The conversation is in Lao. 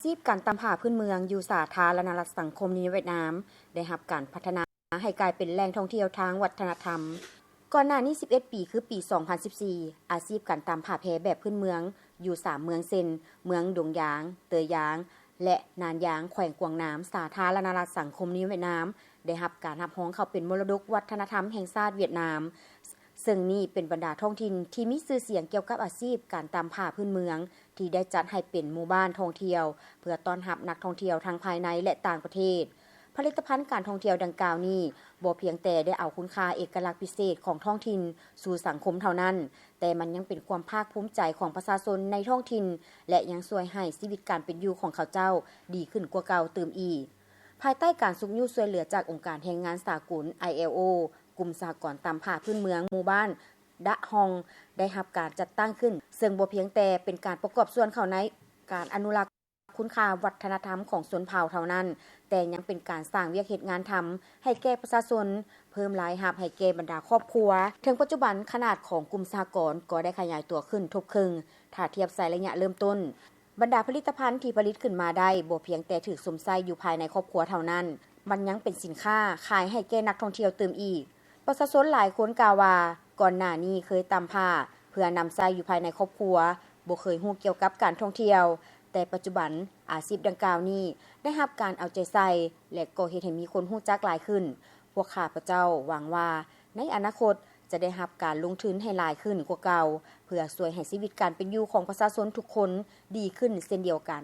ຊີບການຕຳຜ້າພື້ນເມືອງຢູ່ສາທາລະນະລັດສັງຄົມນິຍົມຫວຽດນາມ ໄດ້ຮັບການພັດທະນາໃຫ້ກາຍເປັນແຫຼ່ງທ່ອງທ່ຽວທາງວັດທະນະທຳ. ກ່ອນໜ້ານີ້ສິບເອັດປີ ຄືປີສອງພັນສິບສີ່ ອາຊີບການຕຳຜ້າແພແບບພື້ນເມືອງຢູ່ສາມເມືອງເຊັ່ນ ເມືອງດົງຢາງ, ເຕີຢາງ ແລະ ນານຢາງ ແຂວງກວາງນາມ ສາທາລະນະລັດສັງຄົມນິຍົມຫວຽດນາມ ໄດ້ຮັບການຮັບຮອງເຂົ້າເປັນມໍລະດົກວັດທະນະທຳແຫ່ງຊາດຫວຽດນາມ. ເຊິ່ງນີ້ເປັນບັນດາທ້ອງຖິ່ນທີ່ມີຊື່ສຽງກ່ຽວກັບອາຊີບການຕຳຜ້າພື້ນເມືອງ ທີ່ໄດ້ຈັດໃຫ້ເປັນໝູ່ບ້ານທ່ອງທ່ຽວ ເພື່ອຕ້ອນຮັບນັກທ່ອງທ່ຽວທັງພາຍໃນ ແລະ ຕ່າງປະເທດ. ຜະລິດຕະພັນການທ່ອງທ່ຽວດັ່ງກ່າວນີ້ ບໍ່ພຽງແຕ່ໄດ້ເອົາຄຸນຄ່າເອກະລັກພິເສດຂອງທ້ອງຖິ່ນສູ່ສັງຄົມເທົ່ານັ້ນ, ແຕ່ມັນຍັງເປັນຄວາມພາກພູມໃຈຂອງປະຊາຊົນໃນທ້ອງຖິ່ນ ແລະ ຍັງຊ່ວຍໃຫ້ຊີວິດການເປັນຢູ່ຂອງເຂົາເຈົ້າດີຂຶ້ນກວ່າເກົ່າຕື່ມອີກ. ພາຍໃຕ້ການຊຸກຍູ້ຊ່ວຍເຫຼືອຈາກອົງການແຮງງານສາກົນ ໄອແອລໂອ ກຸ່ມສະຫະກອນຕຳຜ້າພື້ນເມືອງໝູ່ບ້ານ ດະຮອງ ໄດ້ຮັບການຈັດຕັ້ງຂຶ້ນ, ເຊິ່ງບໍ່ພຽງແຕ່ເປັນການປະກອບສ່ວນເຂົ້າໃນການອະນຸລັກຄຸນຄ່າວັດທະນະທຳຂອງຊົນເຜົ່າເທົ່ານັ້ນ, ແຕ່ຍັງເປັນການສ້າງວຽກເຮັດງານທຳໃຫ້ແກ່ປະຊາຊົນ, ເພີ່ມລາຍຮັບໃຫ້ແກ່ບັນດາຄອບຄົວ. ເຖິງປັດຈຸບັນ, ຂະໜາດຂອງກຸ່ມສະຫະກອນກໍໄດ້ຂະຫຍາຍຕົວຂຶ້ນທົບເຄິ່ງ, ຖ້າທຽບໃສ່ໄລຍະເລີ່ມຕົ້ນ. ບັນດາຜະລິດຕະພັນທີ່ຜະລິດຂຶ້ນມາໄດ້ ບໍ່ພຽງແຕ່ຖືກຊົມໃຊ້ຢູ່ພາຍໃນຄອບຄົວເທົ່ານັ້ນ, ມັນຍັງເປັນສິນຄ້າຂາຍໃຫ້ແກ່ນັກທ່ອງທ່ຽວຕື່ມອີກ. ປະຊາຊົນຫຼາຍຄົນກ່າວວ່າ, ກ່ອນໜ້ານີ້ເຄີຍຕຳຜ້າເພື່ອນຳໃຊ້ຢູ່ພາຍໃນຄອບຄົວ, ບໍ່ເຄີຍຮູ້ກ່ຽວກັບການທ່ອງທ່ຽວ, ແຕ່ປັດຈຸບັນອາຊີບດັ່ງກ່າວນີ້ໄດ້ຮັບການເອົາໃຈໃສ່ ແລະ ກໍເຮັດໃຫ້ມີຄົນຮູ້ຈັກຫຼາຍຂຶ້ນ. ພວກຂ້າພະເຈົ້າຫວັງວ່າໃນອະນາຄົດຈະໄດ້ຮັບການລົງທຶນໃຫ້ຫຼາຍຂຶ້ນກວ່າເກົ່າ, ເພື່ອຊ່ວຍໃຫ້ຊີວິດການເປັນຢູ່ຂອງປະຊາຊົນທຸກຄົນດີຂຶ້ນເຊັ່ນດຽວກັນ.